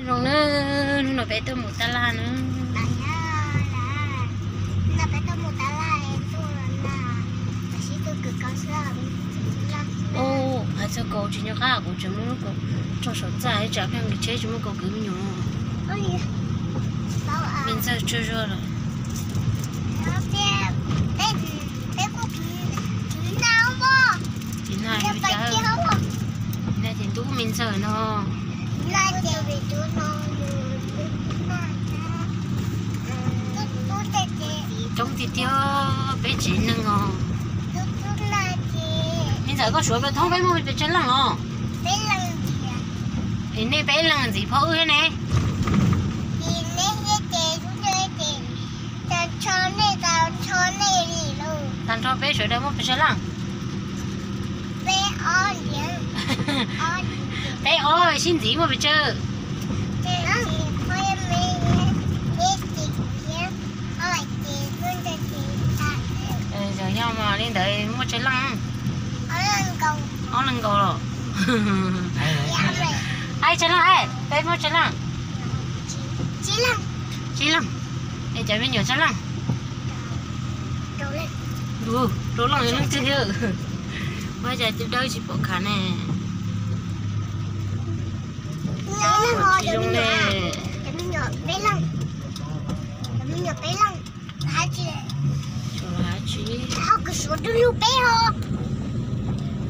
Zoo na, hnub no peb tuaj mus tab laj na. Ub, hais txog kaus tsis nco qab, kuv tseem muab lub kaus rau saum txaj, tsam pheej nqis tsheb tsis muaj kaus kwv me nyuam. Me ntxawg tsaug zog lawm. Txiv Nag, Txiv Nag ces ntub me ntxawg no. Coob tiag tiag, peb tsev neeg os. Me ntxawm, koj suav plaws thoob peb muaj pes tsawg leej os? Es nej peb leej ntxiv phauj wb thiab ne? Tag nrho peb sawv daws muaj pes tsawg leej? Peb ob sib ntxiv muaj pes tsawg? Yog li ntawd muaj tsawg leej? Ob leeg nkaus los. Hais tsawg leej, peb muaj tsawg leej? Tsib leej. Es cov me nyuam tsawg leej? Rau leej, leej twg thiab? Ua cas dawb tsis pom khav ne. Tsis zoo ne.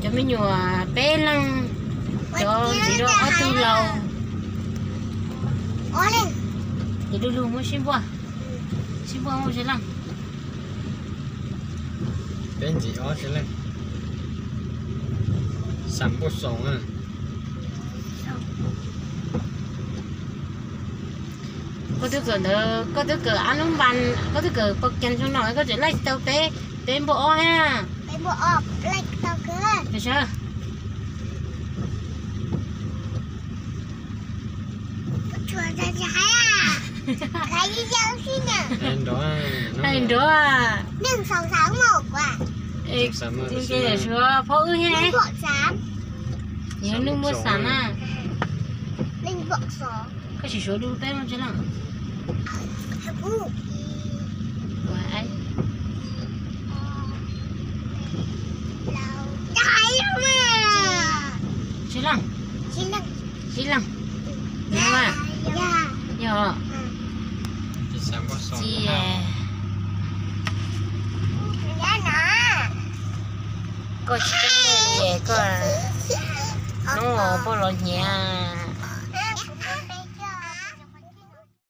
Cov me nyuam peb leeg, cov ntxiv rau ob tug laus. Ces du lug muab sib npuaj, sib npuaj muaj tsawg leej? Peb ntxiv ob tsawg leej? Xam npuaj xoom na. Koj twb kawm ntawd, koj twb kawm ab lub npas, koj twb kawm pos kees zoo no koj tseem laij tsis tau peb, peb npuaj ob thiab. Pes tsawg? Hais nrov. Suav phauj wb thiab ne. Yog neeg muaj xam na. Koj sim suav du peb muaj tsawg leej? Tsib leej. Tsib leej. Yog, yog. Txiv, koj tsis teb li koj hnub poj los hnyiav.